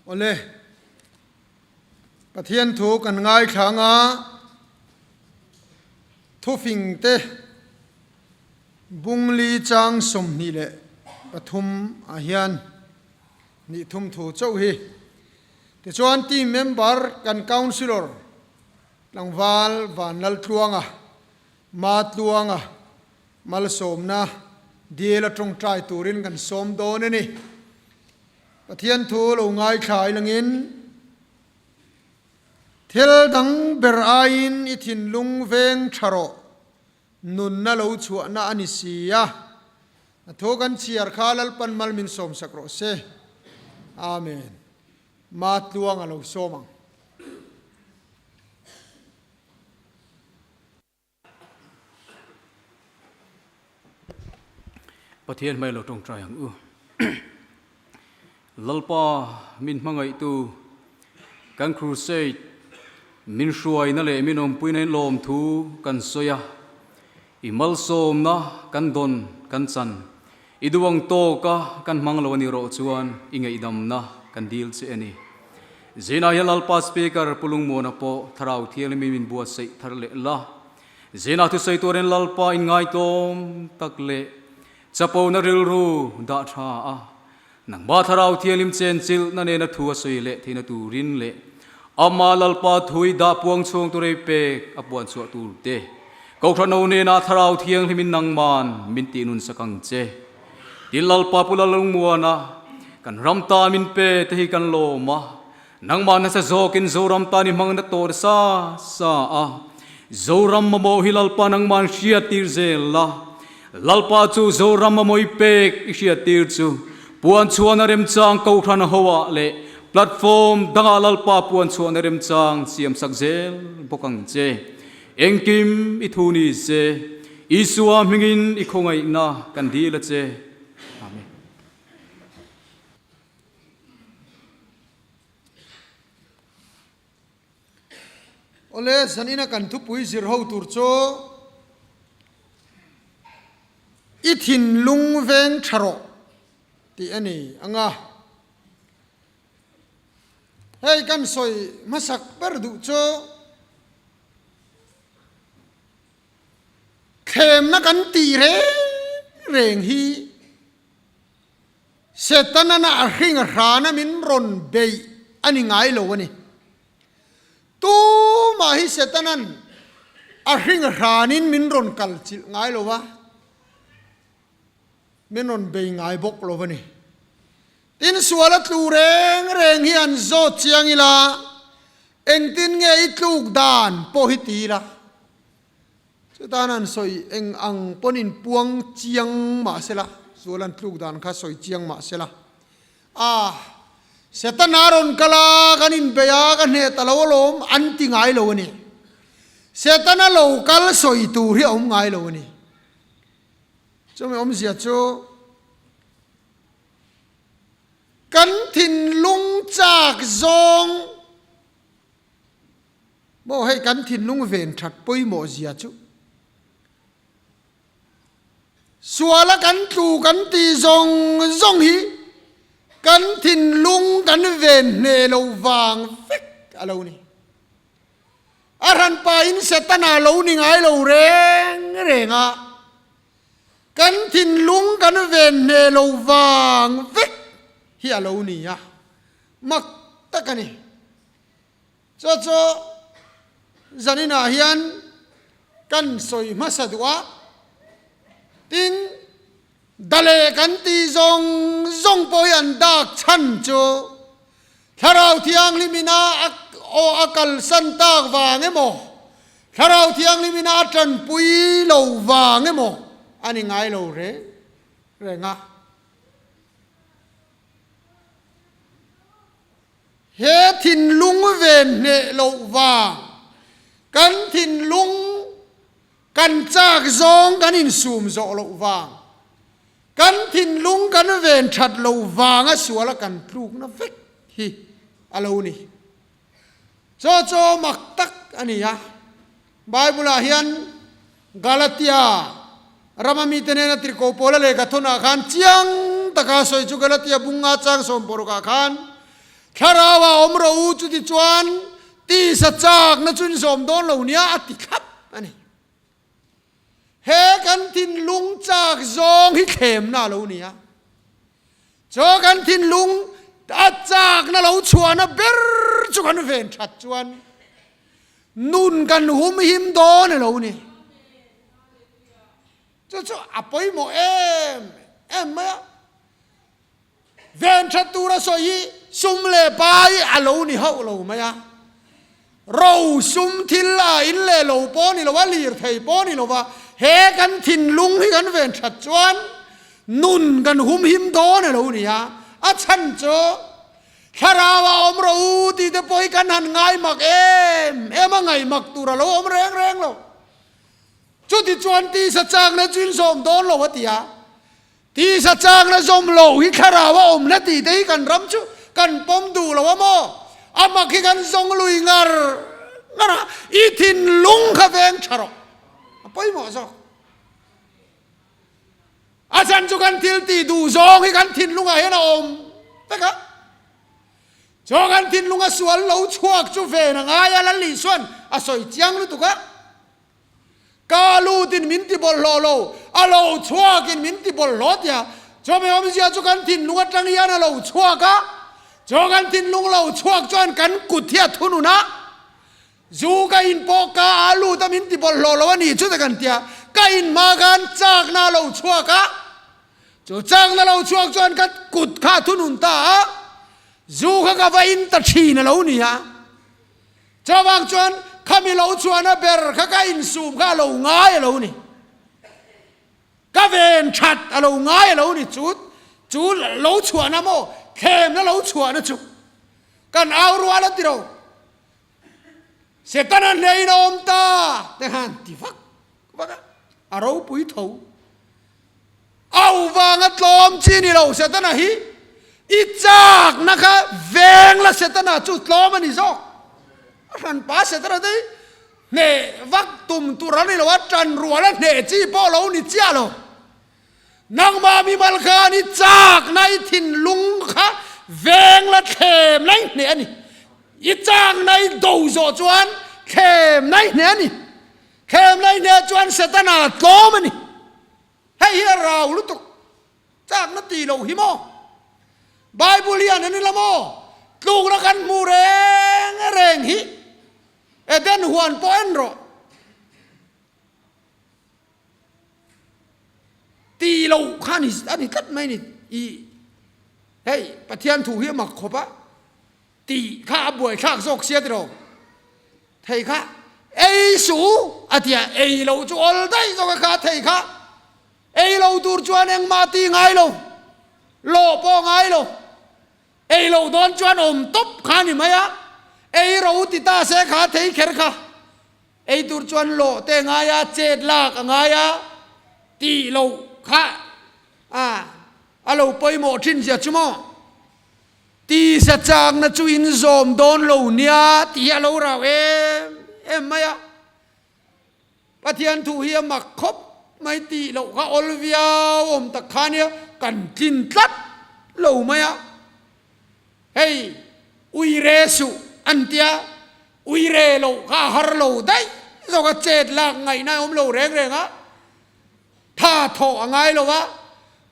Awle, Pathian thu kan ngaithla anga thufing te bungli chang 23 ah hian nih thum thu chauh hi. Tichuan team member kan councillor tlangval Vanlaltluanga, Matluanga, Malsawmna dil a tawngtai turin kan sawm dawn a ni. Pathian thu lo ngaithla ilangin thil dang ber aiin i thinlung veng tha rawh, nunna lo chhuahna a ni si a. A thu kan chhiar kha Lalpan mal min sawmsak rawh se. Amen. Matluang a lo sawm ang. Pathian hmai lo tawngtai ang u. Lalpa min hmangaihtu kan crusade min hruaina leh min awmpuina in lawmthu kan sawi a, i malsawmna kan dawn kan chan i duang tawka kan hmang lo a nih rawh chuan i ngaihdamna kan dil che a ni. Zina hian Lalpa Speaker Pu Lungmuana pawh Thlarau Thianghlimin min buatsaih thar leh la. Zina thusawi tuarin Lalpa inngaitawm tak leh chapona rilru dah tha a, nangmah Thlarau Thianghlim chenchilhna nena thu a sawi leh theihna turin leh amah Lalpa thui dah puang chhung tur ei pek a puan chhuah tur te Kohhran ho nena Thlarau Thianghlimin nangman min tihnun sak ang che. Tin Lalpa Pu Lalungmuana kan ram tan min pe te hi kan lawm a, nangmah nasa zawkin Zoram tan i hmang na tawr sa sa a, Zoram mamawh hi Lalpa nangman hriat tir zel la, Lalpa chu Zoram mamawh i pek i hriat tir chu puan chhuahna remchang Kohhran hoah leh platform dangah Lalpa puan chhuahna remchang siam sak zel bawk ang che. Engkim i thu ni se, Isua hmingin i khawngaihna kan dil a che. Amen. Awle, zanina kan thupui zir ho tur chu I thinlung veng tha rawh tih a ni ang a. Hei kan sawi hmasak ber duh chu Thlemna kan tih reng reng hi Setana a hring a hrana min rawn beih a ni ngai lo a ni. Tumah hi Setana'n a hring a hranin min rawn kal chilh ngai lo va, min rawn bei ngai bawk lo a ni. Tin, sual a tlu reng reng hi an zawt chiang ila, engtin nge i tluk dan pawh hi ti ila, chutan an sawi eng ang pawn in puang chiang mah sela, sual an tluk dan kha sawi chiang mah sela, a Setana rawn kal a, kan inbei a, ka hneh ta lo alawm an ti ngai lo a ni. Setana lo kal sawi tur hi a awm ngai lo a ni. Chumi awmzia chu kan thinlung chak zawng maw hei kan thinlung ven that pawimawh zia chu suala kan tlu kan ti zawng zawng hi kan thinlung kan ven hneh lo vang vek a lo ni. A hranpa in Setana lo ni ngai lo reng reng a, kan thinlung kan ven hneh lo vang vek hi a lo ni a, mak tak a ni. Chu chu zaninah hian kan sawi hmasa duh a, tin dale kan tih zawng zawng pawh hi an dak chhan chu Thlarau Thianghlim ina a aw a kalsan tak vang emaw, Thlarau Thianghlim ina a tanpui lo vang emaw a ni ngai lo reng reng a. He thinlung ven hneh loh vang, kan thinlung kan chak zawng kan insum zawh loh vang, Kan thinlung kan ven that lo vanga suala kan tlukna vek hi a lo ni. Chaw chaw mak tak a ni a. Bible-ah hian Galatia rama mite nena tirhkoh Paula lehkha thawnah khan chiang taka sawi chu Galatia bunga chang sawm parukah khan. Thlarau-ah awm rawh u, chutichuan tisa châkna chu in zawm dawn lo nia a ti thlap a ni. He kan thinlung châk zawng hi thlemna a lo ni a, chaw kan thinlung a châkna lo chhuahna ber chu kan ven that chuan nun kan humhim dawn a lo ni. Chu chu a pawimawh em em mai a. Ven that tura sawi hi sum leh pai a lo ni hauh lo mai a. Ro sum thil a in leh lo pawh ni lo a, lir thei pawh ni lo va, he kan thinlung hi kan ven that chuan nun kan humhim dawn a lo ni a. A chhan chu thlarau a awm rawh u tih te pawh hi kan han ngaimak em em a, ngaihmak tur a lo awm reng reng lo. Chutichuan tisa chakna chu in zawm dawn lo a ti a. Tisa chakna zawm loh hi thlarau a awmna tih te hi kan ram chu kan pawm duh lo a maw? A mak hi kan zawng lui ngar ngar a, i thinlung kha veng tha rawh. A pawimawh zawk. A chhan chu kan thil tih duh zawng hi kan thinlungah hian a awm vek a. Chaw kan thinlunga sual lo chhuak chu ven a ngai a, Lal Isua'n a sawi chiang lutuk a. Ka lutin min ti bawlhhlawh lo, a lo chhuakin min ti bawlhhlawh tia chawhmeh awmzia chu kan thinlung atang hian a lo chhuak a, chaw kan thinlung lo chhuak chuan kan kut hi a thunun a, zu ka in pawh ka a lut a min ti bawlhhlawh lo a ni chu te kan tia, ka in hma khan chakna a lo chhuak a, chu chakna lo chhuak chuan ka kut kha a thunun ta a, zu kha ka va in ta thin a lo ni a. Chuvang chuan khami lo chuan a ber kha ka insum kha a lo ngai a lo ni. Ka ven that a lo ngai a lo ni chu chu lo chhuahna maw thlemna lo chhuahna chu kan au rual a ti ro. Setana hnehin a awm ta te khan ti vak vak a, a ropui tho. Au vanga tlawm chi ni lo Setana hi i chakna kha veng la Setana chu tlawm a ni zawk. A hranpa Setana te hi hneh vak tum tur a ni lo a, tan rual a hneh chi pawh lo ni chiah lo. Nangmah mimal khan i chakna i thinlung kha veng la thlem la i hneh a ni. I chakna i do zawh chuan thlem la i hneh a ni. Thlem la i hneh chuan Setana tlawm a ni. Hei hi a rau lutuk chakna tih loh hi maw? Bible hian an ila maw? Tlukna kan hmu reng reng hi Eden huan pawh en rawh. Tih loh kha a ni tlat mai ni. I hei Pathian thu hi a mak khawp a. Tih kha a buaithlak zawk sia tiraw? Thei kha ei suh u a ti a, ei loh chu awl daih zawk a kha thei kha ei lo tur chuan engmah ti ngai lo, lawh pawh ngai lo, ei loh dawn chuan awm tawp kha a ni mai a, ei ro ti ta se kha thei kher kha ei tur chuan lawh te a ngai a, chet lak a ngai a, tih loh kha a a lo pawimawh thin zia chu maw? Tisa chakna chu in zawm dawn lo nia tih hi a lo rau em em mai a. Pathian thu hi a mak khawp mai tih loh kha awl viau awm tak kha nia kan tlin tlat lo mai a. Hei uire suh an tia uire loh kha a har lo daih zawk a chet lak ngaihna a awm lo reng reng a. Tha thawh a ngai lo a,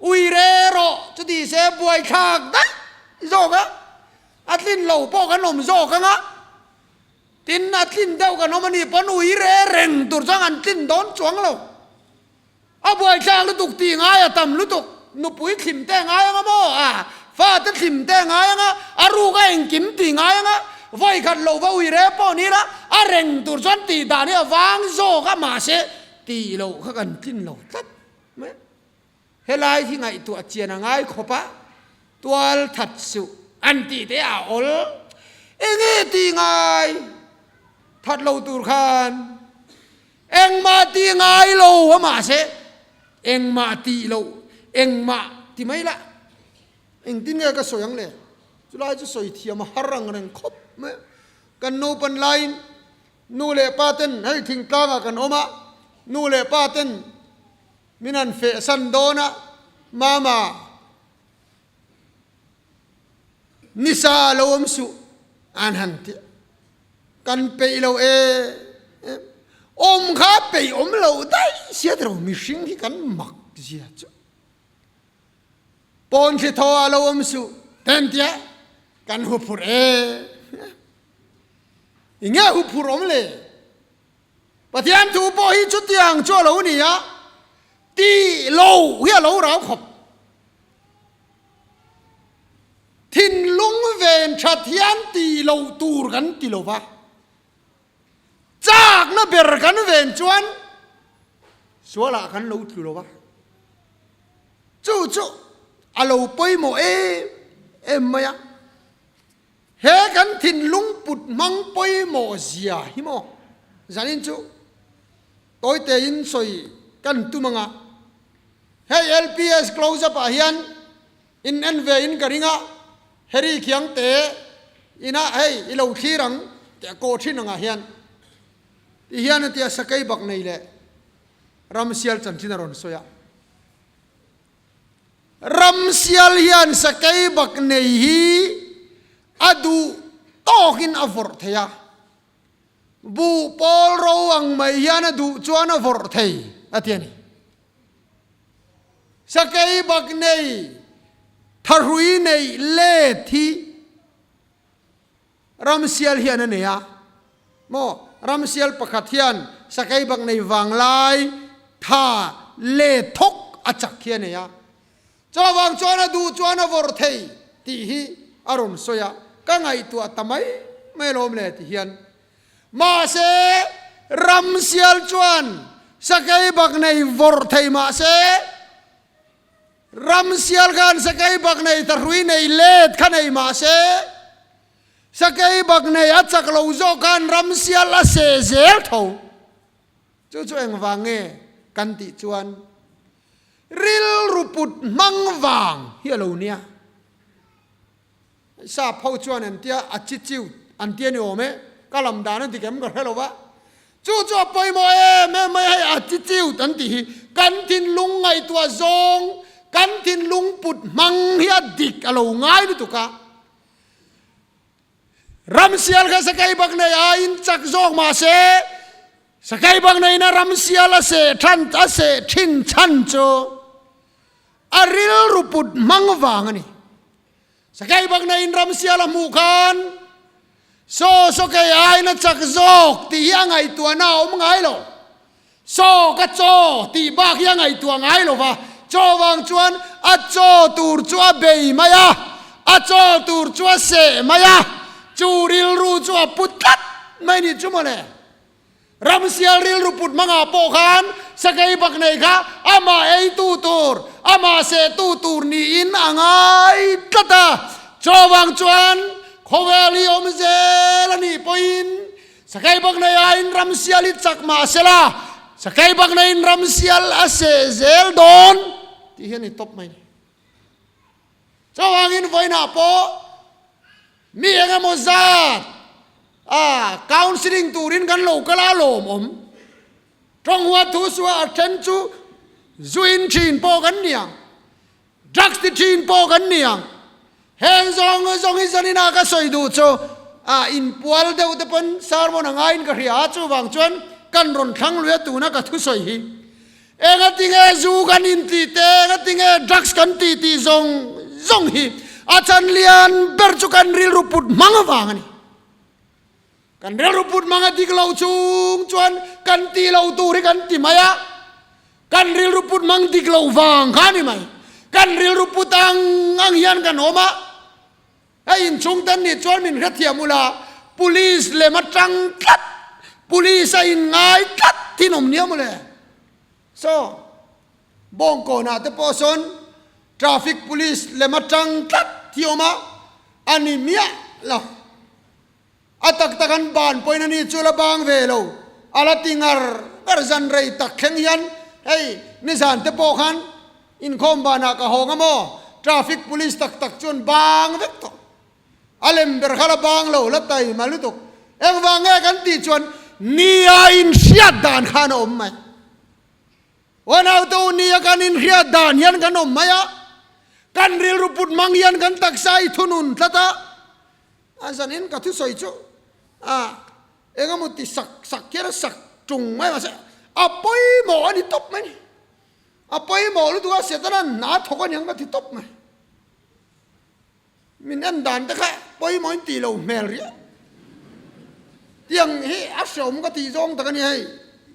ui re rawh chuti se buaithlak daih zawk a, a tlin lo pawh kan awm zawk ang a, tin a tlin deuh kan awm a nih pawn ui re reng tur chuan an tlin dawn chuang lo. A buaithlak lutuk tih ngai a tam lutuk, nupui thlim te ngai ang a maw, a fate thlim te ngai ang a, a ruk a engkim tih ngai ang a, vawikhat lo va ui re pawh ni ila a reng tur chuan tih dan hi a vang zawk a mahse Tih loh kha kan tlin lo tlat mai a. Helai hi ngaihtuah chian a ngai khawp a, tual that suh an tih te a awl. Enge tih ngai that lo tur khan engmah tih ngai lo a mahse engmah tih loh engmah ti mai lah. Engtin nge ka sawi ang le? Chulai chu sawi thiam a har ang reng khawp mai a. Kan naupan laiin Nu leh pa ten hei thingtlangah kan awm a, nu leh pa ten min han fehsan dawn a, Mama, Nisa lo awm suh an han ti a, kan peih lo e awm kha peih awm lo daih sia tiraw mihring hi kan mak zia chu. Pawn thli thaw ah lo awm suh ten tia kan hu phurh e. I nge hu phurh awm le? Pathian thu pawh hi chutiang chu a lo ni a, tih lo hi a lo rau khawp. Thinlung ven that hian tih loh tur kan ti lo va, chakna ber kan ven chuan sualah kan lo tlu lo va. Chu chu a lo pawimawh em em mai a. He kan thinlung put hmang pawimawh zia hi maw zanin chu tawi tein sawi kan tum ang a. Hei LPS close up ah hian in en ve in ka ring a, Harry Khiangte inah hei i lo thlir ang tih a kawh thin angah hian ti hian a tia sakei bak nei leh ramsial chanchin a rawn sawi a. Ramsial hian sakei bak nei hi a duh tawkin a vawrh thei a, buh pawl ro ang mai hian a duh chuan a vawrh thei a ti a ni. Sakei bak nei thahrui neih let hi Ramsial hian a nei a maw? Ramsial pakhat hian sakei bak nei vanglai tha le thawk a chak hi a nei a. Chuvang chuan a duh chuan a vawrh thei tih hi a rawn sawi a, ka ngaihtuah ta mai mai alawm le ti hian. Mahse, ramsial chuan sakei bak nei vawrh thei mahse, Ramsial khan sakei bak nei ta hrui nei let kha nei mah se, sakei bak nei a chak lo zawk khan ramsial a seh zel tho. Chu chu engvang nge kan tih chuan rilru put hmang vang hi a lo nia. Sap ho chuan an tia a chi chiu an tia ni awm e, ka lam dan a dik em ka hre lo va, chu chu a pawimawh em em mai hei a chi chiu an tih hi kan thinlung ngaihtuah zawng, kan thinlung put hmang hi a dik a lo ngai lutuk a, Ramsial kha sakei bak nei aiin chak zawk mah se, sakei bak neina ramsial a seh than a seh thin chhan chu a rilru put hmang vang a ni. Sakei bak neiin ramsial a hmuh khan saw sawkei aiin a chak zawk tih hi a ngaihtuahna a awm ngai lo. Saw ka chaw tih bak hi a ngaihtuah ngai lo va, chaw vang chuan a chaw tur chu a bei mai a, a chaw tur chu a seh mai a, chu rilru chu a pu tlat mai ni chu mawle. Ramsial rilru put hmangah pawh khan sakei bak nei kha amah eitu tur, amah sehtu tur niin a ngai tlat a. Chaw vang chuan khawvel hi awm zel a nih pawhin sakei bak nei aiin ramsial hi chak mah sela, sakei bak neiin ramsial a seh zel dawn tih hi a ni tawp mai. Chuvangin vawiinah pawh mi eng emaw zat a counselling turin kan lo kal a lawmawm. Tawnghua thu suah a then chu zu in thin pawh kan ni ang, drugs ti thin pawh kan ni ang. Heng zawng zawng hi zaninah ka sawi duh chu a inpual deuh te pawn sermon a ngaiin ka hria a, chuvang chuan kan rawn thlang lui a tuna ka thusawi hi. Engatinge zu kan intih te, engatinge drugs kan tih tih zawng zawng hi a chan lian ber chu kan rilru put hmang avang a ni. Kan rilru put hmang a dik lo chung chuan kan tih lo tur hi kan ti mai a, kan rilru put hmang dik lo vang kha a ni mai. Kan rilru put ang ang hian kan awm a, Hei inchhung ten nih chuan min hrethiam ula, Police lem atang tlat, Police a in ngai tlat thin awm nia mawle. Saw, Bawngkawnah te pawh sawn Traffic Police lem atang tlat hi awm a, a ni miah lo. A tak tak an ban pawhin a ni chu la bang ve lo, a la ti ngar ngar zan rei tak thleng hian hei nizan te pawh khan inkhawm banah ka hawng a maw, traffic police tak tak chuan bang vek tawh, a lem ber kha la bang lo, la taima lutuk, engvang nge kan tih chuan nia inhriat dan khan a awm mai. Unaute u nia kan inhriat dan hian kan awm mai a, kan rilru put hmang hian kan taksa i thunun tlat a. A zanin ka thusawi chu a engemaw ti sak sak hian a sak tung mai mahse a pawimawh a ni tawp mai ni. A pawimawh lutuk a Setana hna thawk a niang ka ti tawp mai. Min en dan te kha pawimawh in tih lo hmel riau. Tiang hi a hreawm ka tih zawng tak a ni hei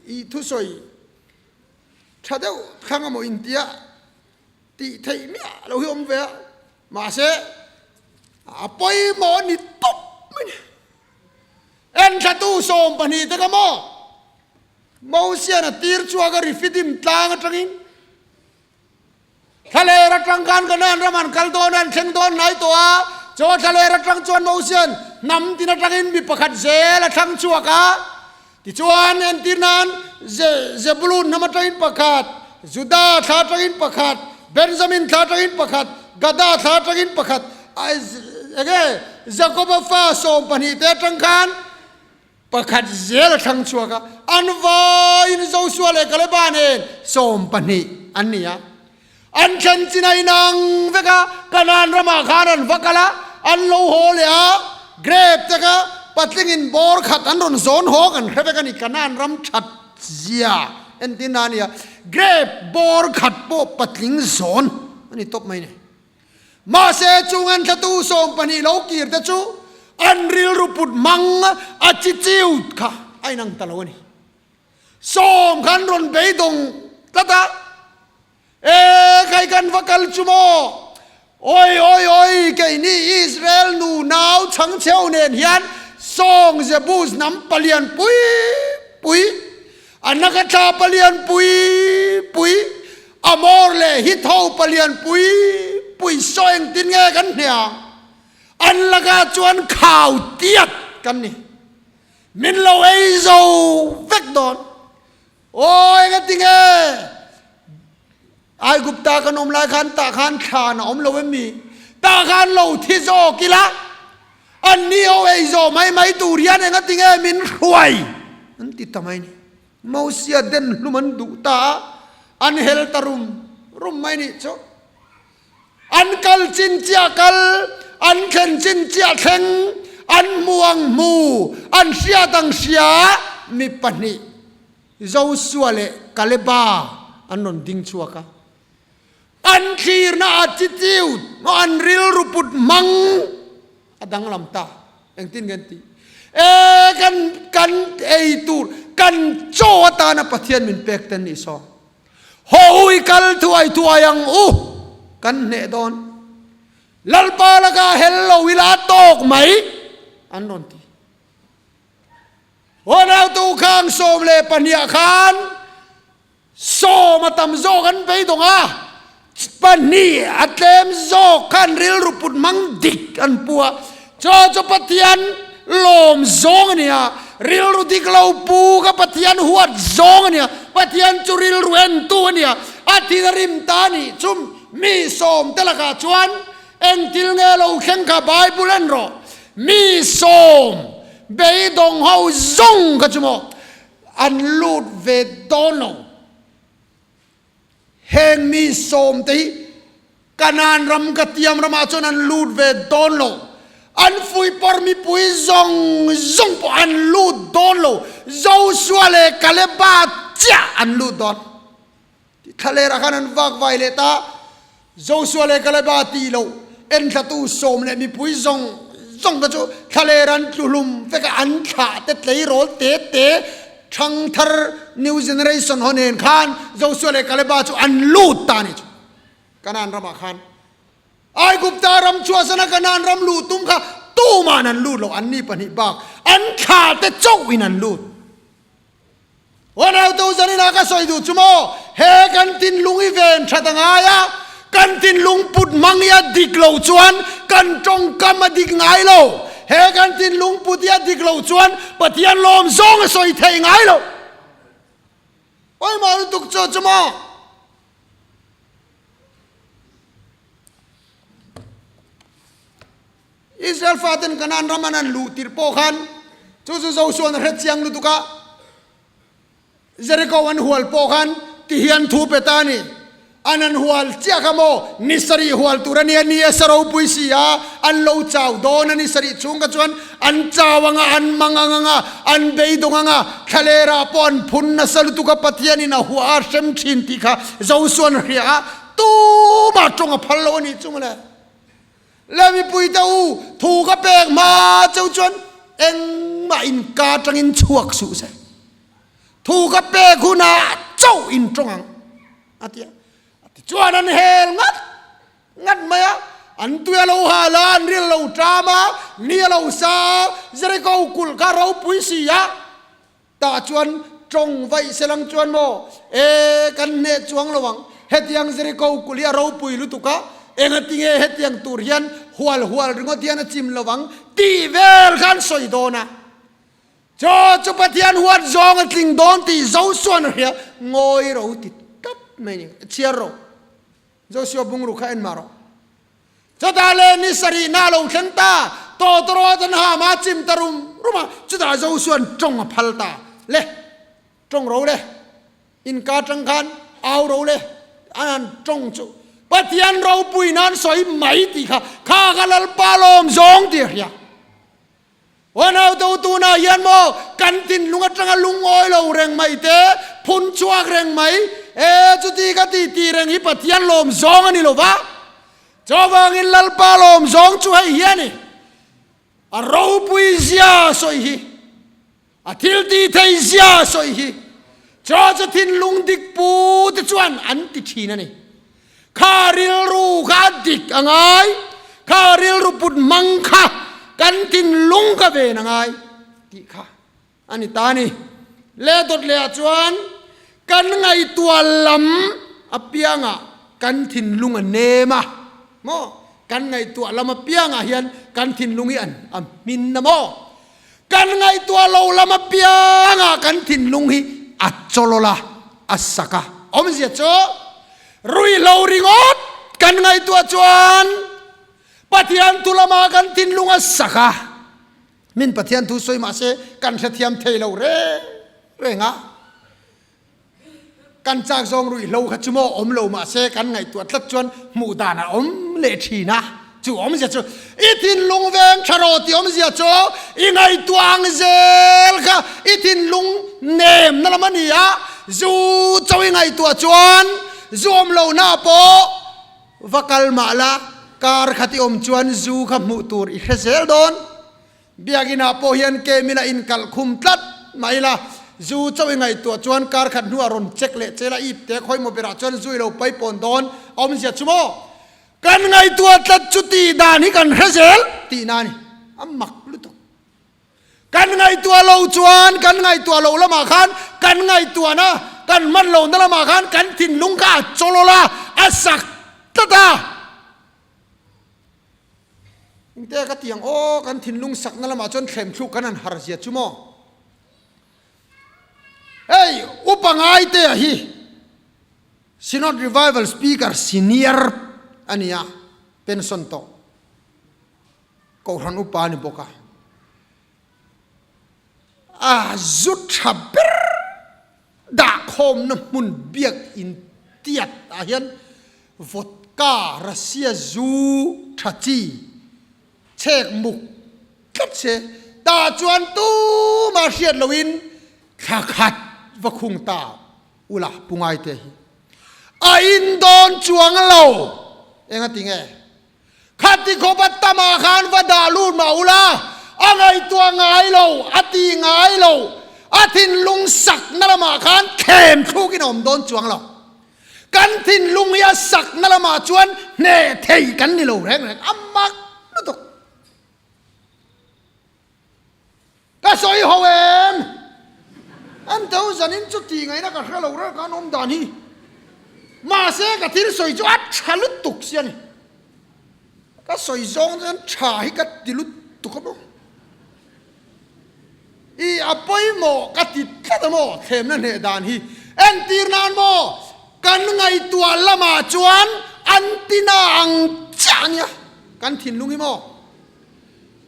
i thusawi tha deuh thlang emaw intia tih theih miah lo hi awm ve a, mahse a pawimawh a ni tawp mai ni. Enthlatu 12 te kha maw Mosian a tir chhuak a Refidim tlang atangin Thlaler atang khan Kanaan ram an kal dawn a, an thleng dawn hnai tawh a, chaw thlaler atang chuan Mosian hnam tin atangin mi pakhat zel a thlang chhuak a. Tichuan, entir nan Zebulun hnam atangin pakhat, Juda thla atangin pakhat, Benjamin thla atangin pakhat, Gada thla atangin pakhat, enge Jakoba fa 12 te atang khan pakhat zel a thlang chhuak a, an vaiin Joshua leh Kaleba nen 12 an ni a. An thlen chin a inang vek a, Kanaan ramah khan an va kal a, an lo haw leh a, grape te kha patlingin bawr khat an rawn zawn haw kan hre vek a ni, Kanaan ram that zia entir na a ni a, grape bawr khat pawh patling zawn a ni tawp mai ni. Mahse chung an thlatu 12 lo kir te chu an rilru put hmang a chi chiut kha a inang ta lo a ni. Sawm khan rawn beidawng tlat a, E khai kan va kal chu maw? Oi oi oi, keini Israel nu nau chhangchheu nen hian sawng Jebus hnam palian pui pui, a Nakatla palian pui pui, Amor leh Hitho palian pui pui saw engtin nge kan hnia? An lakah chuan khau tiat kan ni. Min lo ei zo vek dawn. Aw engati nge? Aigupta kan awm lai khan tah khan thlan a awm lo em mi? Tah khan lo thi zawk ila, anni ho ei zawh mai mai tur hian engati nge min hruai? An ti ta mai ni. Mosia den hlum an duh ta a, an hel ta rum rum mai nih chu. An kal chin chiah kal, an thlen chin chiah thleng, an hmu ang hmu, an hriat ang hria mi pahnih, Joshua leh Kaleba an rawn ding chhuak a. An thlirna attitude, an rilru put hmang a danglam ta. Engtin nge an tih? E, kan, kan ei tur, kan chaw atana Pathian min pek te an nih saw. Haw u i kal thuai thuai ang u, kan hneh dawn. Lalpa lakah hel lo ila tawk mai, an rawn ti. Haw nautu khang 12 ah khan sawm a tam zawk an beidawng a, pahnih a tlem zawk khan rilru put hmang dik an pu a. Chaw chu Pathian lawm zawng a nia, rilru dik lo pu kha Pathian huat zawng a nia, Pathian chu rilru entu a nia, a thin a rim ta a nih chu mi sawm te lakah chuan engthil nge lo thleng kha Bible en rawh, mi sawm beidawng ho zawng kha chu maw an lut ve dawn lo. Heng mi sawm te hi Kanaan ram ka tiam ramah chuan an lut ve dawn lo. An fuihpawr mipui zawng zawng pawh an lut dawn lo. Joshua leh Kaleba chiah an lut dawn. Thlalerah khan an vak vai leh ta. Joshua leh Kaleba tih loh enthlatu sawm leh mipui zawng zawng te chu thlaler an tlu hlum vek a, an thlah te tleirawl te te thangthar new generation ho nen khan Joshua leh Kaleba chu an lut ta a ni chu. Kanaan ramah khan Aigupta ram chhuahsana Kanaan ram luh tum kha tuma'n an lut lo, anni pahnih bak an thla te chauhin an lut. 1000 ina ka sawi duh chu maw, he kan thinlung i ven that a ngai a, kan thinlung put hmang hi a dik lo chuan kan tawngkam a dik ngai lo, he kan thinlung put hi a dik lo chuan Pathian lawm zawng a sawi thei ngai lo. Pawimawh lutuk chu chu maw. Israel faten Kanaan ram an an luh tirh pawh khan chu chu Joshua-a'n a hre chiang lutuk a, Jericho an hual pawh khan ti hian thu pe ta a ni. An han hual chiah kha maw? Ni sarih hual tur a nia, ni a sa ropui si a, an lo chau dawn a ni sarih chhung kha chuan an chau ang a, an mang ang ang a, an beidawng ang a, thlalerah pawh an phun nasa lutuk a, Pathianin a huah a hrem thin tih kha Josua'n a hria a, tumah tawng a phal lo a nih chu mawle. Le mipuite u, thu ka pek hma cheu chuan engmah inka atangin chhuak suh se. Thu ka pek hunah chauh in tawng ang, a ti a. Tichuan an hel ngat ngat mai a, an tui a lo hal a, an ril a lo ṭam a, ni a lo sa a, Jeriko kulh kha ropui si a, tah chuan tawng vaih se lang chuan maw, E, kan hneh chuang lo ang, hetiang Jeriko kulh hi a ropui lutuk a, engatinge hetiang tur hian hual hual ringawt hian a chim lo ang, tih vel kha an sawi dawn a. Chaw chu Pathian huat zawng a tling dawn tih Joshua-n a hria, ngawi ro ti tlat mai ni. Chhiar ro. Joshua bungruk kha en mah rawh. Chutah leh ni sarihna a lo thleng ta, tawtawrawt an ham a, chim ta rum rum a, chutah Joshua-n tawng a phal ta. Le, tawng ro le, inka tang khan au ro le, an han tawng chu Pathian ropui nan sawi mai tih kha, kha kha Lalpa lawm zawng tih a hria. Unau to tunah hian maw kan thinlung atanga lungawi lo reng mai te, phun chhuak reng mai, e chuti ka ti tih reng hi Pathian lawm zawng a ni lo va. Chuvangin Lalpa lawm zawng chu hei hi a ni, a ropui zia sawi hi, a thil tih thei zia sawi hi, chaw chu thinlung dik pu te chuan an ti thin a ni. Kha rilru kha a dik a ngai, kha rilru put hmang kha kan thinlung ka ven a ngai tih kha a ni ta a ni. Le dawt lehah chuan kan ngaihtuah lam apiangah kan thinlung a nem a maw? Kan ngaihtuah lam apiangah hian kan thinlung hi a hmin a maw? Kan ngaihtuah lo lam apiangah kan thinlung hi a chawlawl a, a sak a. Awmzia chu ruihhlo ringawt kan ngaihtuah chuan Pathian thu lamah kan thinlung a sak a. Min Pathian thu sawi mah se kan hrethiam thei lo reng reng a. Kan chak zawng ruihhlo kha chu maw awm lo mahse kan ngaihtuah tlat chuan hmuh dan a awm leh thin a, chu awmzia chu i thinlung veng tha rawh tih awmzia chu i ngaihtuah ang zel kha i thinlung nem na lam a ni a, zu cho i ngaihtuah chuan zu awm lo na pawh va kal mah la kar khat i awm chuan zu kha hmuh tur i hre zel dawn. Biakinah pawh hian kemil a inkalh khum tlat mai la, zu chauh i ngaihtuah chuan kar khat hnuah rawn check leh che la, ip te khawi maw berah chuan zu i lo paipawn dawn a awmzia chu maw? Kan ngaihtuah tlat chu tih dan hi kan hre zel tihna a ni, a mak lutuk. Kan ngaihtuah lo chuan kan ngaihtuah loh lamah khan kan ngaihtuahna kan hman lohna lamah khan kan thinlung kha a chawlawl a, a sak tlat a. Engte ka ti ang aw, kan thinlung sakna lamah chuan thlemthluk kan han har zia chu maw? Hei, upa Ngaitea hi Synod Revival Speaker Senior a ni a, pension tawh, Kohhran upa a ni bawk a. A zu tha ber dahkhawmna hmun biak in tiat ah hian vodka, Russia zu tha chi chhek muk tlat se tah chuan tumah hriat loin thla khat va khung ta ula pu Ngaite hi a in dawn chuang lo. Engati nge? Khati khawp a tamah khan va dah lut mah ula, a ngaihtuah ngai lo, a ti ngai lo, a thinlung sakna lamah khan thlem thlukin a awm dawn chuang lo. Kan thinlung hi a sakna lamah chuan hneh thei kan ni lo reng reng, a mak lutuk. Ka sawi ho em? An to zanin chu tih ngaihna ka hre lo reng khan awm dan hi. Mahse ka thil sawi chu a tha lutuk si a ni. Ka sawi zawng chuan tha hi ka ti lutuk a maw? I a pawimawh ka ti tlat a maw thlemna hneh dan hi. Entir nan maw kan ngaihtuah lamah chuan an tina ang chiah a nia kan thinlung hi maw?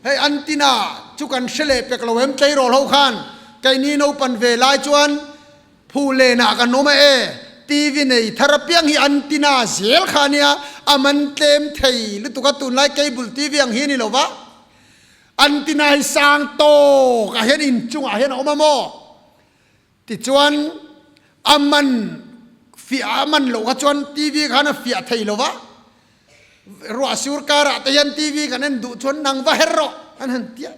Hei an tina chu kan hre leh pek lo em tleirawl ho khan keini naupan ve lai chuan phu lenah kan awm a e. TV nei thar apiang hi antenna zel kha ania, a man tlem thei lutuk a, tunlai cable TV ang hi a ni lo va, antenna hi sang tawk ah hian inchungah hian a awm a maw? Tichuan a man fiah a man loh kha chuan TV khan a fiah thei lo va, ruah sur karah te hian TV kan en duh chuan nang va her rawh an han ti a.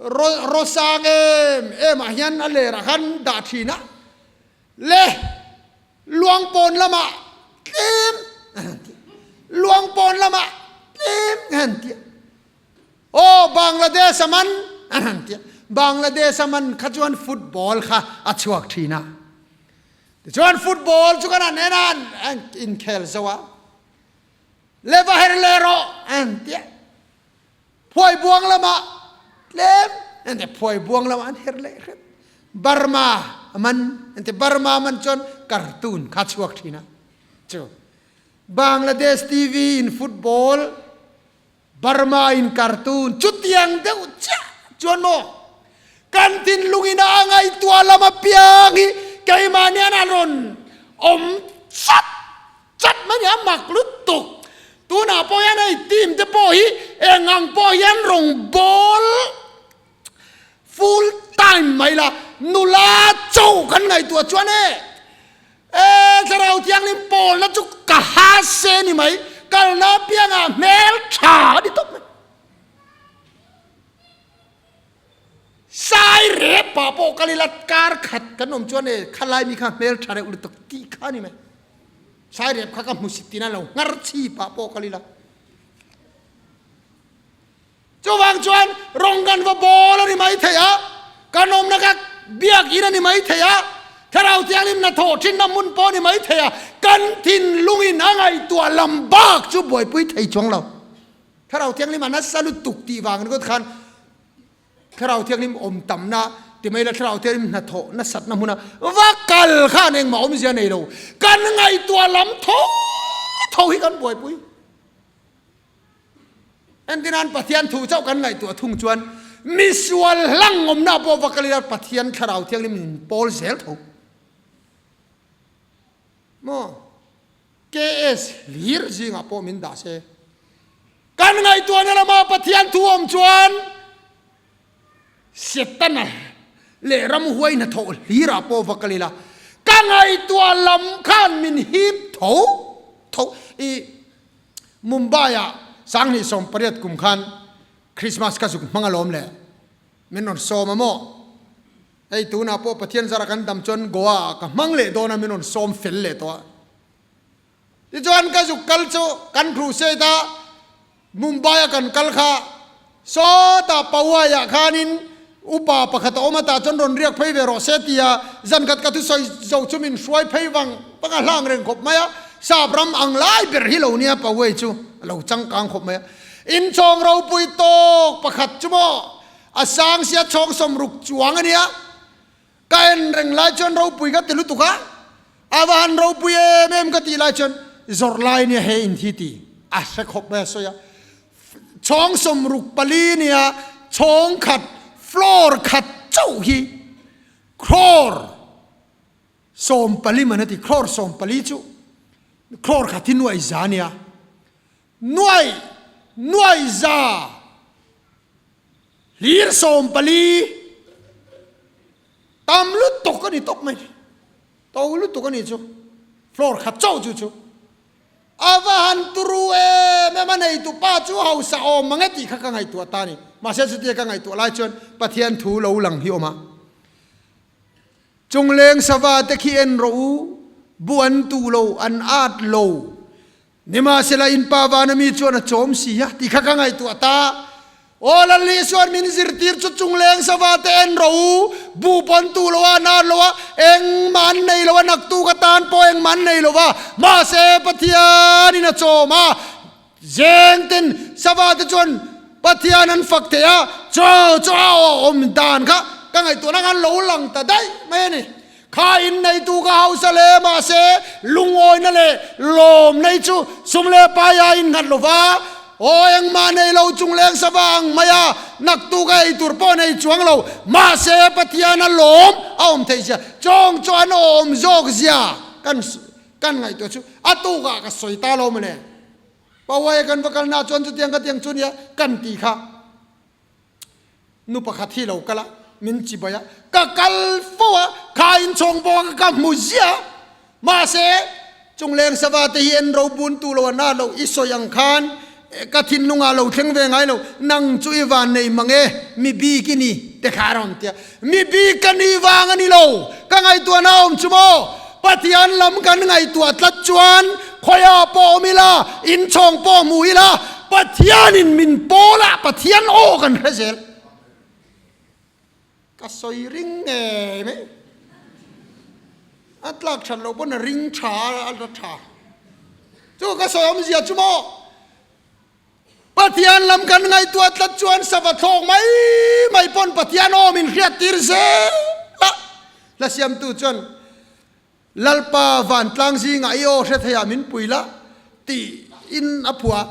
Ro ro sang em em ah hian a lerah khan dah thin a, le luang pawn lamah tlem an han ti a, luang pawn lamah tlem an han ti a. Aw Bangladesh a man an han ti a, Bangladesh a man kha chuan football kha a chhuak thin a, tichuan football chu kan han en a, an inkhel zo a, le va her leh rawh an ti a, phuai buang lamah tlem an ti a, phuai buang lamah an her leh hret, Burma a man an ti, Burma man chuan cartoon kha a chhuak thin a, chu Bangladesh TV in football Burma in cartoon chutiang deuh chiah chuan maw kan thinlung in a ngaihtuah lam apiang hi keimah nian a rawn awm chat chat mai a ni, a mak lutuk. Tunah pawh hian hei team te pawh hi eng ang pawh hian rawn ball full time mai la, nula cho kan ngaihtuah chuan e E Thlarau Thianghlim pawlna chu ka ha se ni mai, kalna apiangah hmel tha a ni tawp mai. Sai rep pah pawh kal ila kar khat kan awm chuan e khalai mi kha hmel tha reuh lutuk tih kha a ni mai. Sai rep kha ka hmusit tina lo nghar chhi pah pawh kal ila. Chuvang chuan rawng kan va bawl a ni mai thei a, kan awmna kha biakin a ni mai thei a, Thlarau Thianghlim hnathawh thinna hmun pawh a ni mai thei a, kan thinlungin a ngaihtuah lam bak chu buaipui thei chuang lo. Thlarau Thianghlim a nasa lutuk tih vang ringawt khan Thlarau Thianghlim awm tamna ti mai la Thlarau Thianghlim hnathawh nasatna hmuna va kal khan engmah awmzia nei lo. Kan ngaihtuah lam tho tho hi kan buaipui. Entirnan Pathian thu chauh kan ngaihtuah thung chuan misual hlang awmna pawh va kal ila Pathian Thlarau Thianghlim in pawl zel tho. Maw? KS hlir zingah pawh min dah se. Kan ngaihtuahna lama Pathian thu awm chuan Setana leh ramhuai hnathawh hlirah pawh va kal ila ka ngaihtuah lam khan min hip tho tho. I Mumbai-ah 2018 kum khan Christmas ka zuk hmang alawm le, min rawn sawm a maw? Hei tunah pawh Pathian zara kan dam chuan Goa-ah ka hmang leh dawn a, min rawn sawm fel leh tawh a. Tichuan ka zuk kal chu kan crusade a, Mumbai-a kan kal kha sawtah Powai-ah khanin upa pakhat a awm a, tah chuan rawn riak phei ve rawh se tia zan khat ka thusawi zo chu min hruai phei vang vang a, hlang reng khawp mai a, sap ram ang lai ber hi lo nia Powai chu a lo changkang khawp mai a. Inchhawng ropui tawk pakhat chu maw a sang sia chhawng 60 chuang a nia, ka en reng lai chuan ropui ka ti lutuk a, a va han ropui em em ka tih lai chuan zawrh lai nia he in hi ti a hre khawp mai a sawi a, chhawng 64 nia chhawng khat floor khat chauh hi crore 14 man a ti, crore 14 chu crore khat hi nuai za nia, nuai nuai za hlir 14 tam lutuk a ni tawp mai, to lutuk a ni chu floor khat chauh chu chu a va han turu em em a neitu pa chu hausa awm mang e tih kha ka ngaihtuah ta a ni. Mahse chutia ka ngaihtuah lai chuan Pathian thu lo lang hi awm a, Chungleng sava te khi en rawh u, bu an tu lo, an at lo, Nimahsela in pa vana mi chuan a chawm si a ti kha ka ngaihtuah ta. Aw Lal Isuan min zirtir chu chungleng sava te en rawh u, bu pawn tu lo a, nar lo a, engmah an nei lo a, naktu ka tan pawh engmah an nei lo va, mahse Pathianin a chawm a, zeng ten sava te chuan Pathian an fak thei a, chu chu a awm dan kha ka ngaihtuahna khan lo lang ta daih mai a ni. Kha inneitu ka hausa hle mahse lungawina leh lawm nei chu sum leh paia innghat lova, aw engmah nei lo chung. chungleng sava ang mai a, naktuk a ei tur pawh nei chuang lo, mahse Pathian a lawm a awm theih zia, chawng chu an awm zawk zia kan kan ngaihtuah chu a tukah ka sawi ta lo mawle. Pawai kan va kalna chuan chutiang ka tiang chu nia kan ti kha. Nu pakhat hi lo kal a, min chibai a, ka kal fo a, kha inchhawng bawk a ka hmu ziah a, mahse chungleng sava te hi en ro bun tu lo a na lo, i sawi ang khan ka thinlungah lo thleng ve ngai lo, nang chu i van nei mang e, mi bik i ni te kha a rawn ti a, mi bik ka nih vang a ni lo, ka ngaihtuahna a awm chu maw? Pathian lam kan ngaihtuah tlat chuan khawiah pawh awm ila, inchhawng pawh hmu ila, Pathianin min pawl a, Pathian aw kan hre zel. Ka sawi ring ngei mai. A tlak that loh pawn a ring tha a la tha. Chu ka sawi awmzia chu maw? Pathian lam kan ngaihtuah tlat chuan sava thlawk mai mai pawn Pathian aw min hriat tir zel a. Hla siamtu chuan Lalpa vantlang zingah i aw hre theiah min pui la tiin a phuah.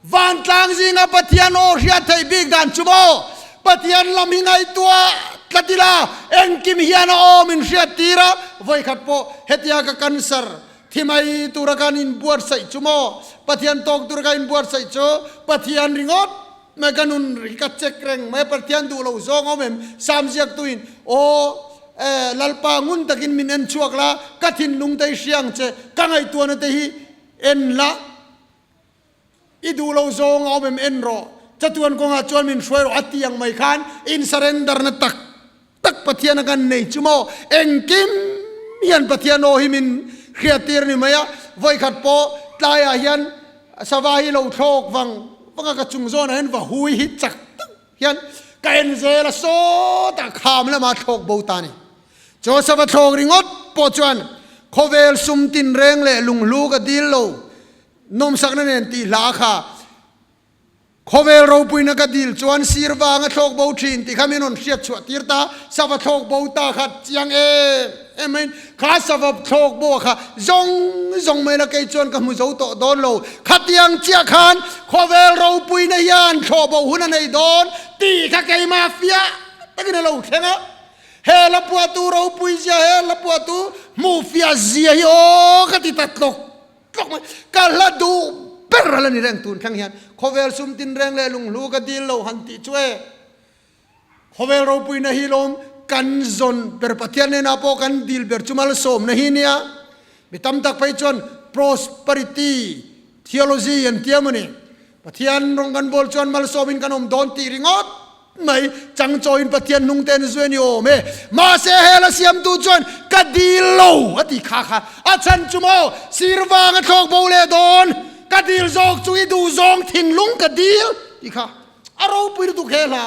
Vantlang zinga Pathian aw hriat theih bik dan chu maw? Pathian lam hi ngaihtuah tlat ila engkim hian a aw min hriat tir a, vawikhat pawh hetia ka cancer thi mai tura kan inbuatsaih chu maw? Pathian tawk tura ka inbuatsaih chu Pathian ringawt mai ka nun ri ka check reng mai a, Pathian duh lo zawng awm em? Sam ziaktuin aw eh Lalpa ngun takin min en chhuak la, ka thinlung te hi hria ang che, ka ngaihtuahna te hi en la, i duh lo zawng a awm em en rawh, chatuan kawngah chuan min hruai rawh a ti ang mai khan in surrender na tak tak Pathian a kan nei chu maw? Engkim hian Pathian aw hi min hriattir a ni mai a, vawikhat pawh tlaiah hian sava hi lo thlawk vang vang a, ka chung zawnah hian va hui hi chak tak hian ka en zel a, sawtah kham lamah thlawk bo ta a ni. Chaw sava thlawk ringawt pawh chuan khawvel sum tinreng leh lunghlu ka dil lo, nawmsakna nen tih hla kha Khawvel ropuina ka dil chuan sir vanga thlawk bo thin tih kha min rawn hriat chhuah tir ta, sava thlawk bo ta kha chiang em em maiin kha sava thlawk bo kha zawng zawng mai la kei chuan ka hmu zo tawh dawn lo, khatiang chiah khan khawvel ropuina hian thlawh bo hun a nei dawn tih kha keimah fiah takin a lo thleng a, he la puahtu ropui zia, he la puahtu hmuh fiah zia hi aw ka ti ta tlawk. Tlawk mai, ka hla duh ber a la ni reng tun thleng hian khawvel sum tin reng leh lunghlu ka dil lo han tih chu e. Khawvel ropuina hi lawm kan zawn ber Pathian hnenah pawh kan dil ber chu malsawmna hi nia. Mi tam tak phei chuan prosperity theology an tia maw ni. Pathian rawng kan bawl chuan malsawmin kan awm dawn tih ringawt mai changchawiin Pathian hnung te an zui a ni awm e. Mahse hel a siamtu chuan ka dil lo a ti kha kha. A chhan chu maw sir vang a thlawk bo leh dawn, ka dil zawk chu i duh zawng thinlung ka dil ti kha a ropui lutuk he hla.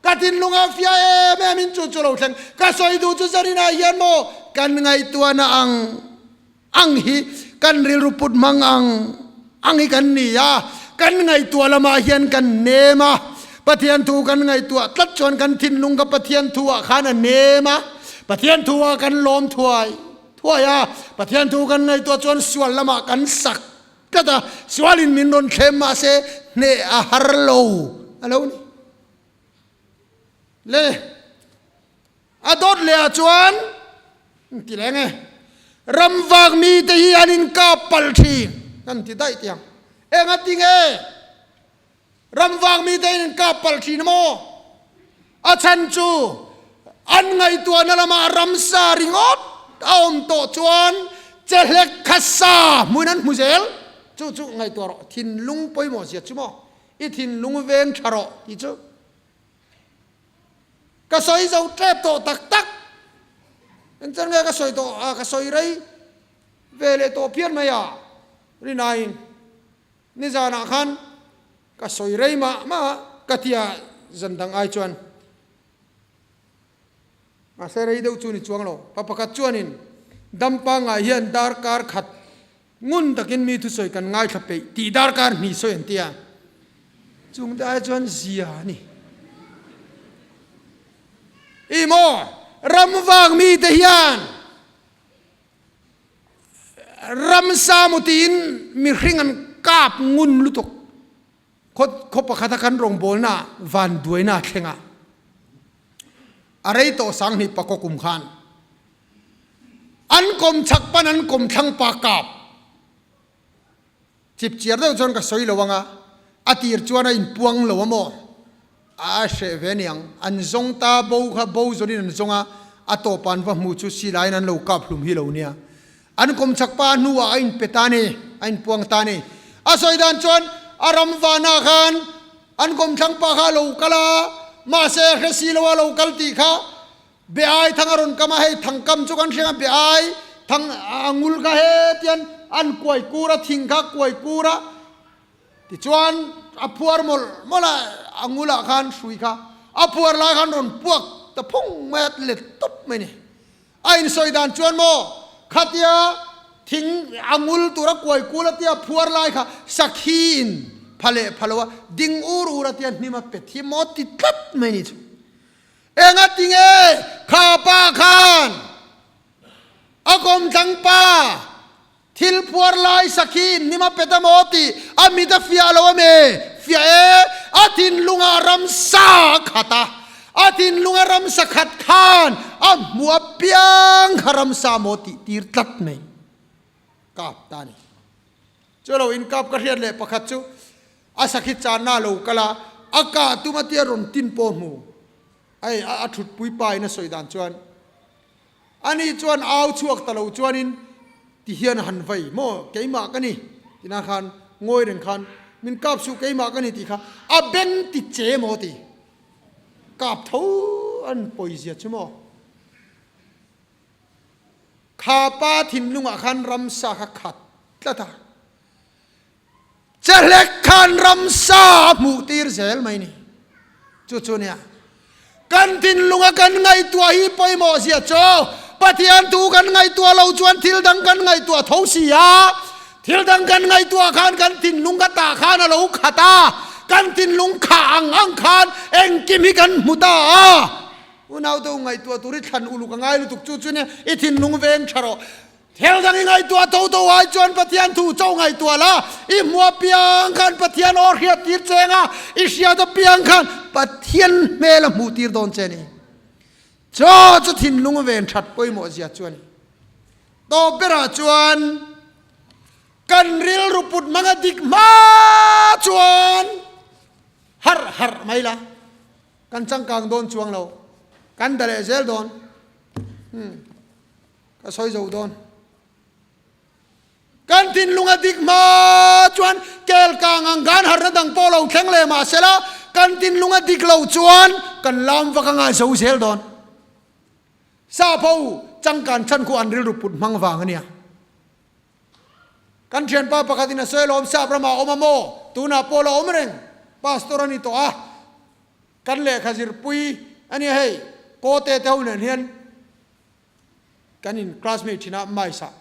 Ka thinlung a fiah em em in chu chu lo thleng. Ka sawi duh chu Zarina hian maw kan ngaihtuahna ang Ang hi kan rilru put hmang ang ang hi kan ni a, kan ngaihtuah lamah hian kan nem a, Pathian thu kan ngaihtuah tlat chuan kan thinlung kha Pathian thu ah khan a nem a, Pathian thu ah kan lawm thuai thuai a, Pathian thu kan ngaihtuah chuan sual lamah kan sak tlat a, sualin min rawn thlem mahse hneh a har lo a lo ni. Le. A dawt leh ah chuan ti leng e, ram vak mite hi an inkap palh thin an ti daih tiang. Eng a ti nge ram vak mite in inkap palh thin maw? A chhan chu an ngaihtuahna lamah ramsa ringawt a awm tawh chuan che hlek kha sa hmuin an hmu zel. Chu chu ngaihtuah rawh, thinlung pawimawh zia chu maw? I thinlung veng tha rawh tih chu. Ka sawi zo tep tawh tak tak. Engchen nge ka sawi tawh a, ka sawi rei ve leh tawh phian mai a, rinaiin nizanah khan ka sawi rei mah mah a, ka tia zan dang ai chuan mahse rei deuh chu ni chuang lo. Pa pakhat chuanin dam pangngai hian darkar khat Ngun takin mi thusawi kan ngaithla peih tih darkar hnih sawi an ti a, chungte ai chuan zia a ni. I maw, ram vang mite hian ramsa maw tiin mihring an kap ngun lutuk. Khaw pakhata kan rawngbawlna vanduaina a thleng a, a rei tawh 2000 kum khan an kawm chhak pan an kawm thlang pa kap chip chiar deuh chuan ka sawi lo ang a, a tir chuan a inpuang lo a maw? A hreh ve aniang, an zawng ta bo kha bo zawnin an zawng a, a tawpa an va hmu chu silaiin an lo kap hlum hi lo nia. An kawm chak pa hnuah a inpe ta ni, a inpuang ta ni. A sawi dan chuan a ram vanah khan an kawmthlang pa kha a lo kal a, mahse hre si lo a lo kal tih kha be ai thang a rawn kam a, hei thangkam chu kan hriang a, be ai thang a ngul kha hetian an kuai kur a, thing kha kuai kur a, Tichuan a phuar mawlh mawlh a, a ngulah khan hrui kha a phuar lai khan rawn puak ta phung mai a, let tawp mai a ni. A insawi dan chuan maw khatia thing a ngul tura kuai kul a tia phuar lai kha sakhi in pha leh pha lo a, ding ur ur a tia hnim a pet hi maw ti tlat mai a ni chu. Enga tinge kha pa khan a kawmthlang pa Thil phuar lai sakhi in hnim a pet a maw tih a mit a fiah lo a me? Fiah e! A thinlunga ramsa a khat a, a thinlunga ramsa khat khan a hmu apiang kha ramsa maw tih tir tlat mai. Kap ta a ni. Chu lo inkap ka hriat leh pakhat chu a sakhi channa a lo kal a, a kah tum a tia rawn tin pawh hmu. Hei a thutpui pa in a sawi dan chuan Ani chuan au chhuak ta lo chuanin ti hian a han vai, Maw, keimah ka ni, tina khan ngawi reng khan min kap suh keimah ka ni tih kha a beng ti che maw ti kap tho an pawizia chu maw. Kha pa thinlungah khan ramsa kha khat tlat a, Chehlek khan ramsa a hmuh tir zel mai ni. Chu chu nia. Kan thinlunga kan ngaihtuah hi pawimawh zia chu Pathian thu kan ngaihtuah lo chuan thil dang kan ngaihtuah tho si a. Thil dang kan ngaihtuah khan kan thinlung ka tah khan a lo khat a. Kan thinlung khah ang ang khan engkim hi kan hmu ta a. Unau te u ngaihtuah tur hi thlan uluk a ngai lutuk chu chu nia i thinlung veng tha rawh. Thil dang i ngaihtuah tho tho ai chuan Pathian thu cho ngaihtuah la, i hmu apiang khan Pathian aw hriat tir che anga, i hriat apiang khan Pathian hmel a hmuh tir dawn che a ni. Chaw chu thinlung ven that pawimawh zia chu a ni. Tawp berah chuan kan rilru put hmang a dik hma chuan harh harh mai la, kan changkang dawn chuang lo, kan da leh zel dawn. Hmm. Ka sawi zo dawn. Kan thinlung a dik hma chuan kel kang ang khan harna dang pawh lo thleng leh mah sela, kan thinlung a dik lo chuan kan lam vak anga zo zel dawn. Sap ho changkan chhan khu an rilru put hmang vang a nia. Kan thianpa pakhatin a sawi alawm sap ramah a awm a maw? Tunah pawh la awm reng. Pastor a ni tawh a. Kan lehkha zirpui a nia hei. Kawte te ho nen hian Kan in classmate thin a Mice ah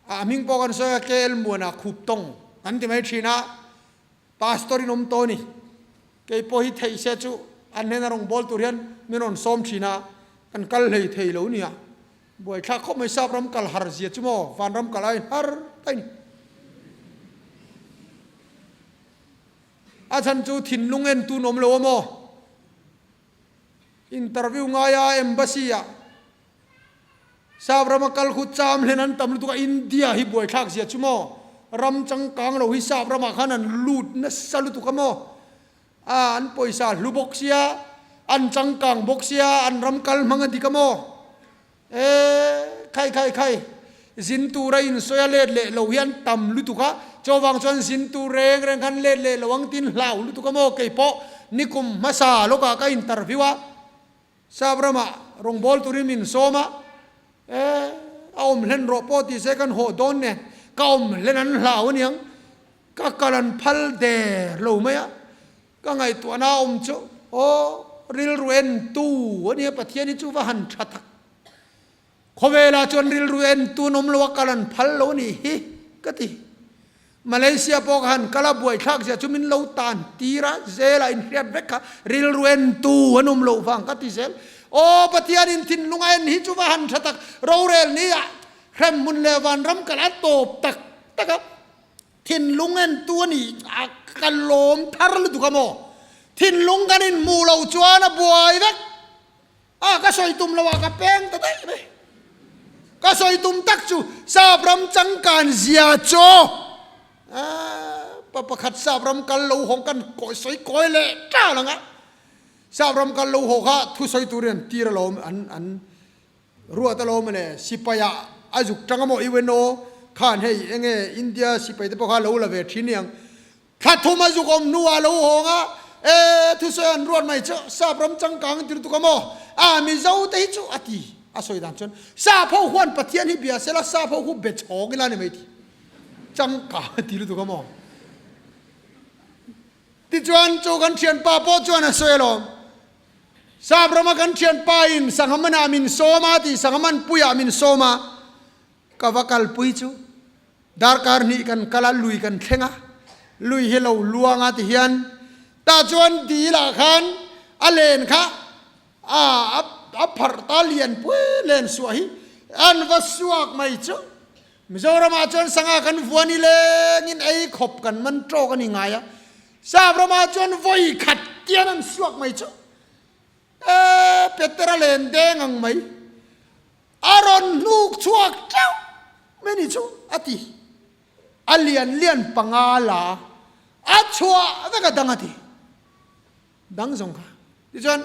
a hming pawh kan sawi a KL Muana khup tawng kan ti mai thin a Pastor in awm tawh a ni. Kei pawh hi theih se chu an hnena rawn bawl tur hian min rawn sawm thin a kan kal hlei thei lo nia. Buaithlak khawp mai sap ram kal har zia chu maw vanram kal aiin har ta a ni. A chhan chu thinlung en tun awm lo a maw? Interview ngaia embassy ah sap rama kal khu cham hlen an tam lutuk a, India hi buaithlak zia chu maw, ram changkang lo hi sap ramah khan an lut nasa lutuk a maw, a an pawisa hlu bawk sia, an changkang bawk sia, an ram kal hmang a dik a maw, e khai khai khai zin tura insawi a let leh lo hi an tam lutuk a, chuvang chuan zin tur reng reng khan let leh lo ang tin hlau lutuk a maw keipawh nikum hmasa lawkah ka interview a, sap ramah rawngbâwl turin min sawm a, e a awm hlen rawh pawh tih se kan haw dawn nen ka awm hlen an hlau aniang ka kal an phal der lo mai a. Ka ngaihtuahna a awm chu aw rilru en tu a nia Pathian hi chu va han tha tak. Khawvelah chuan rilru en tu an awm lo a kal an phal lo a nih hi ka ti. Malaysia pawh ka han kal a buaithlak zia chu min lo tan tir a zelah inhriat vek kha rilru en tu an awm loh vang ka ti zel. Aw Pathian in thinlung a en hi chu va han tha tak. Rorel ni ah hremhmun leh vanram kal a tawp tak tak a. Thinlung entu a ni a, ka lawm thar lutuk a maw? Thinlung kan inhmuh loh chuan a buai vek a, ka sawi tum loh ah ka peng ta daih mai. Ka sawi tum tak chu sap ram changkan zia chu pa pakhat sap ram kal lo hawng kan sawi kawi leh tal ang a, sap ram kal lo haw kha thusawi turin an tir alawm an an Ruat alawm le, sipai ah a zuk tang amaw UNO khan hei enge India sipai te pawh kha lo la ve thin niang. Thla thum a zuk awm hnu ah lo hawng a, e thusawi an ruat mai chu sap ram changkang tir tuk amaw a Mizo te hi chu a ti a sawi dan chuan sap ho huan Pathian hi bia sela sap ho khu be chhawng ila ni mai ti changkang a ti lutuk amaw. Tichuan chu kan thianpa pawh chuan a sawi alawm. Sap rama kan thianpa in sangha manah min sawm a tih sangha man puiah min sawm a, ka va kalpui chu darkar hnih kan kal a, lui kan thleng a, lui hi lo luang a ti hian tah chuan dil ah khan a len kha a a pharh ta lian pui len suah hi an va suak mai chu Mizoramah chuan sangha kan vuan i lengin ei khawp kan man tawk a ni ngai a, Sap ramah chuan vawi khat tian an suak mai chu e Petera len deng ang mai a rawn hnuk chhuak teuh mai ni chu a ti. A lian lian panga la a chhuah vek a dang a ti. Dang zawng kha. Tichuan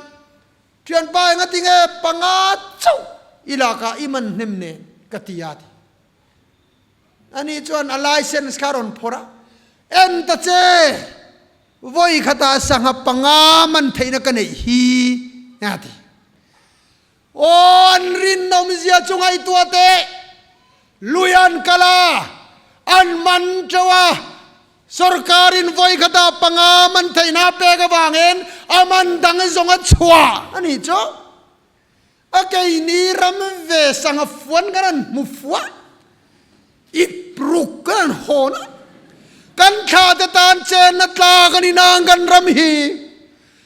thianpa enga tinge panga chauh i lakah i man hnem nen ka ti a ti. Ani chuan a license kha a rawn phawrh a, En ta che! Vawi khatah sangha panga man theihna ka neih hi, a ti. Aw, an rinawmzia chu ngaihtuah teh! Lui an kal a, an man teuh a, sorkarin vawi khatah panga man theihna a pek avangin a man dang zawng a chhuah a nih chu. A keini ram ve sangha fuan kan han hmu fuah, ip ruk kan han hawn a, kan thla te tan chenna tlak a ni nang kan ram hi.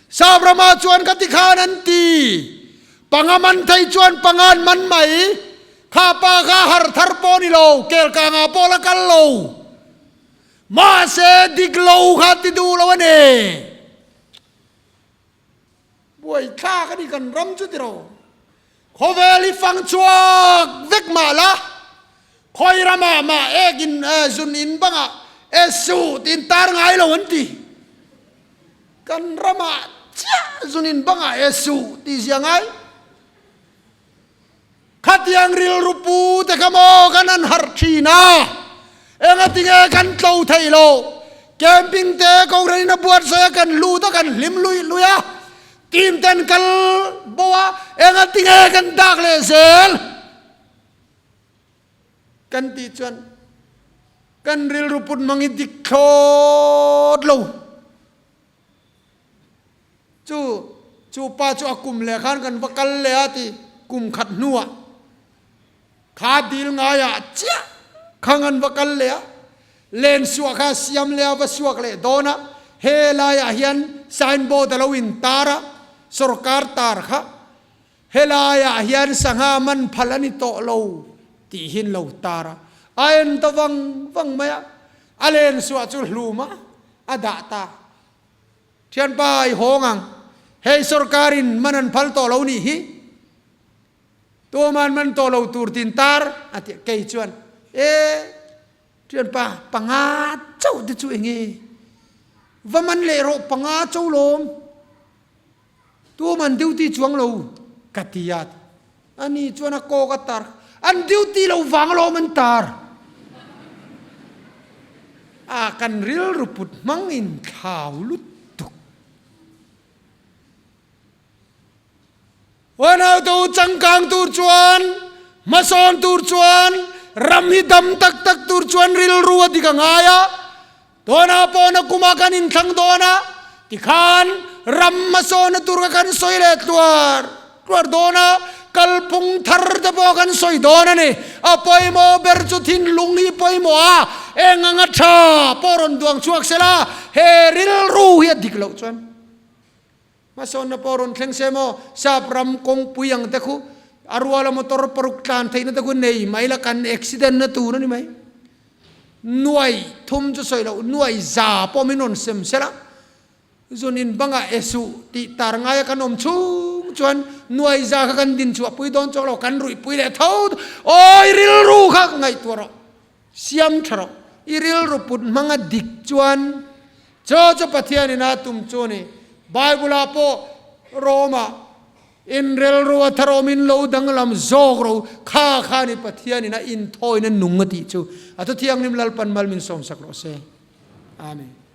Sap ramah chuan ka ti khan an ti, panga man thei chuan panga an man mai, kha pa kha har thar pawh ni lo, kel kangah pawh la kal lo, mahse dik lo kha ti duh lo a ni. Buaithlak a ni kan ram chu tiraw. Khawvel hi fang chhuak vek mah la, khawi ramah mah ek in zun in bangah e suh tiin tar ngai lo an ti. Kan ramah chiah zun in bangah e suh tih zia ngai. Khatiang rilru pu te kha maw kan han harh thin a, engatinge kan tlo thei lo? Camping te Kohhran in a buatsaih a, kan lut a, kan hlim luih luih a, team ten kal bo a, engatinge kan dak leh zel? Kan tih chuan kan rilru put hmang hi dik thlawt lo. Chu chu pa chu a kum leh khan kan va kal leh a ti kum khat hnuah kha dil ngaiah chiah khang an va kal leh a, len suah kha siam leh a va suak leh dawn a, he laiah hian signboard a lo intar a, sorkar tar kha helaiah hian sangha man phal a ni tawh lo tihin lo tar a, a en ta vang vang mai a, a len suah chu hlum a, a dah ta. Thianpa i hawng ang, hei sorkarin man an phal tawh lo nih hi, tuaman man tawh lo tur tin tar a ti a, kei chuan e thianpa panga chauh te chu enge va man leh rawh panga cho lawm, tuaman duty chuang lo ka ti a, ani chuan a kawk a tar, an duty lo vang alawm an tar a kan rilru put hmang in thlau lutuk. Huanautu changkang tur chuan, hmasawn tur chuan, ram hi dam tak tak tur chuan rilru a dik a ngai a, Tuna pawhna kuma kan inthlang dawn a, tikhan ram hmasawna tur kha kan sawi leh tluar tluar dawn a, kalphung thar te pawh kan sawi dawn a ni. A pawimawh ber chu thinlung hi pawimawh a, eng anga tha pawh rawn duang chhuak se la, he rilru hi a dik loh chuan hmasawnna pawh rawn thleng se maw, sap ram kawngpui ang te khu a ruala motor paruk tlan theihna te khu nei mai la kan accident na tur a ni mai. Nuai thum chu sawi loh, nuai za pawh min rawn sem sel a, zun in bangah e suh tih tar ngaia kan awm chhung chuan nuai za kha kan din chhuah pui dawn chuang lo, kan ruih pui leh tho awi rilru kha ngaihtuah rawh, siam tha rawh, i rilru put hmanga dik chuan chaw chu Pathianin a tum chu a ni. Bible-ah pawh Rome-ah In rilru a tharawm in lo danglam zawk ro kha kha ni Pathian in a inthawina nung a tih chu a Thuthianghlim Lalpan mal min sawmsak rawh se. Amen.